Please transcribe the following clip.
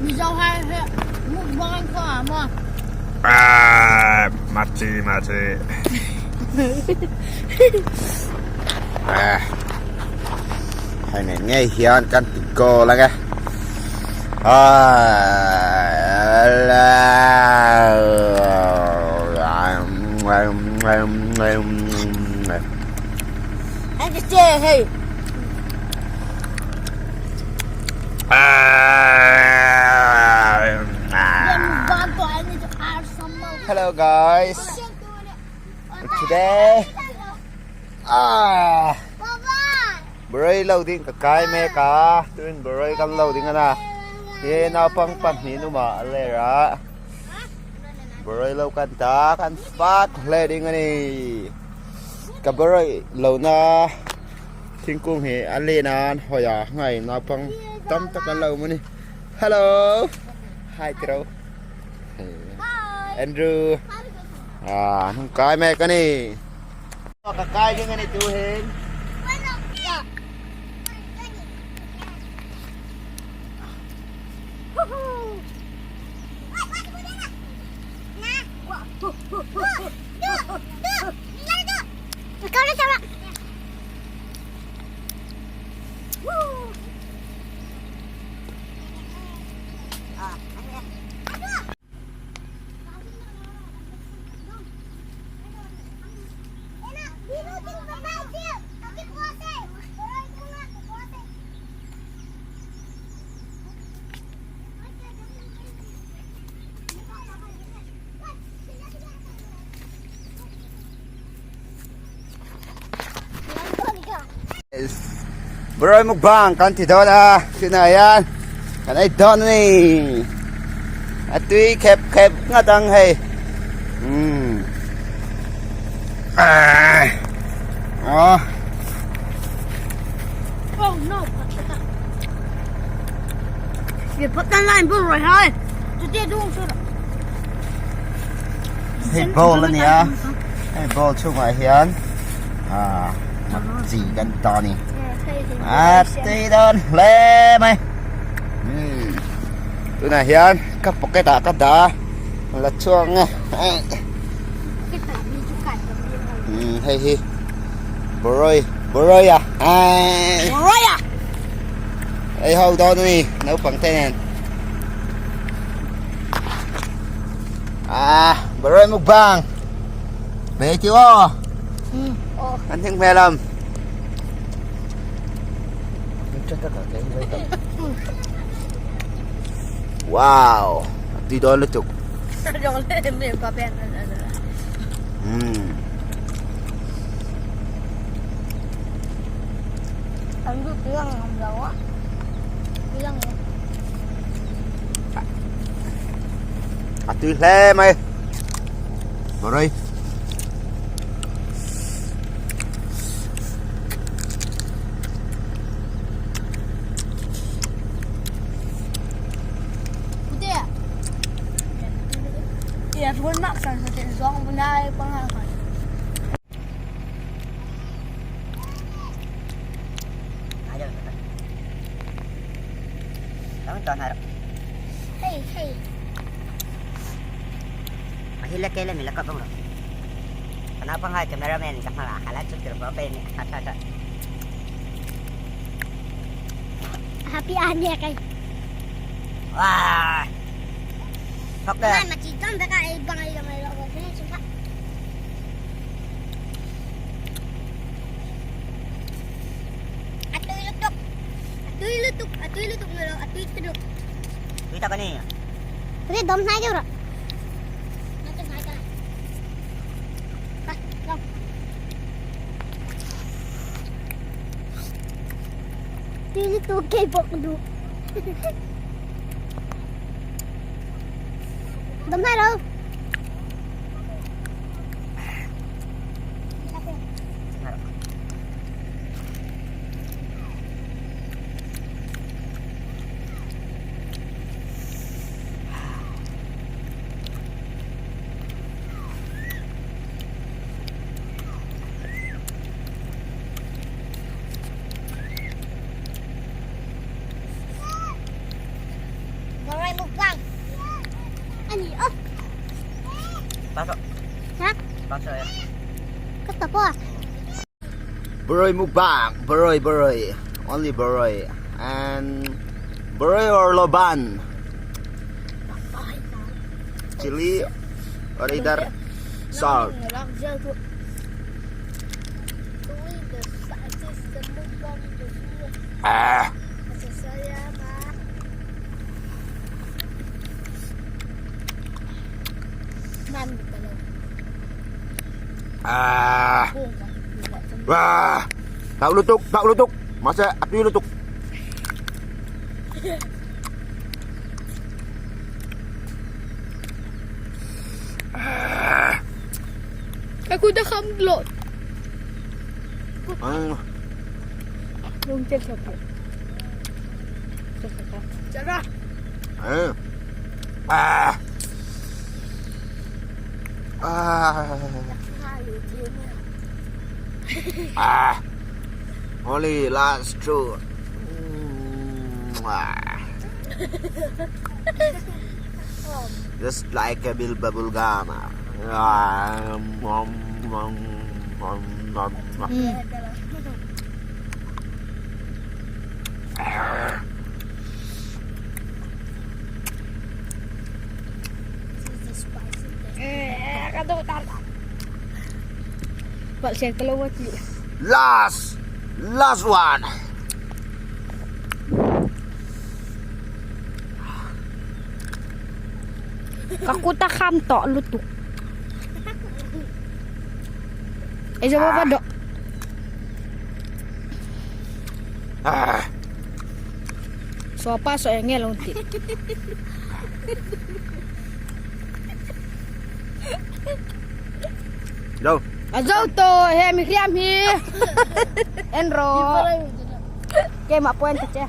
Mizo hai he mukbang an khaw ah maw? Ah, machi machi. Ah. Hei nen ngei hian kan ti goal ange. Ah. Anh cái chê hei. Hello guys. Today ah Baray lo ding ka kai mek a tuin baray kan lo ding ana he naupang pahnih numa a ler a baray lo kan ta kan fat hle ding ani ka baray lo na thingkung hi a len a an hawi a ngai naupang tam tak an lo awm a ni hello hi tiro Andrew ah hnung kai mek a ni ka kai ding a ni tu hin. Baray mukbang kan ti dawn a tunah hian kan ei dawn a ni a tui khep khep nghat ang hei umm aw. Hei bowl a ni a hei bowl chhungah hian ah chi kan ta a ni a tui dawn hle mai umm tunah hian ka pocket ah ka dah a la chhuak ang e umm hei hi bawrawi bawrawi a ei ho dawn a ni naupang te nen ah bawrawi mukbang hmei chu aw. An thing hmel am. Wow, tui dawn lutuk. Mm. A tui hle mai. Vào đây. Baroi mukbang, baroi baroi, only baroi and baroi or loban. Chili or either salt. Ah. Ah. Wah. Tak lutuk, tak lutuk. Masa api lutuk. Aku dah kamlot. Ah. Ah. Ah. Only last two. Ah. Just like a bill bubble gum. Ah. Um, um, um, um, um. Last, last one. Ka kut a kham tawh lutuk. Ei zawh va dawh. Saw pa saw eng nge lo tih. Zo. A zo tawh he mihriam hi. En rawh. Keimah pawh en ta che.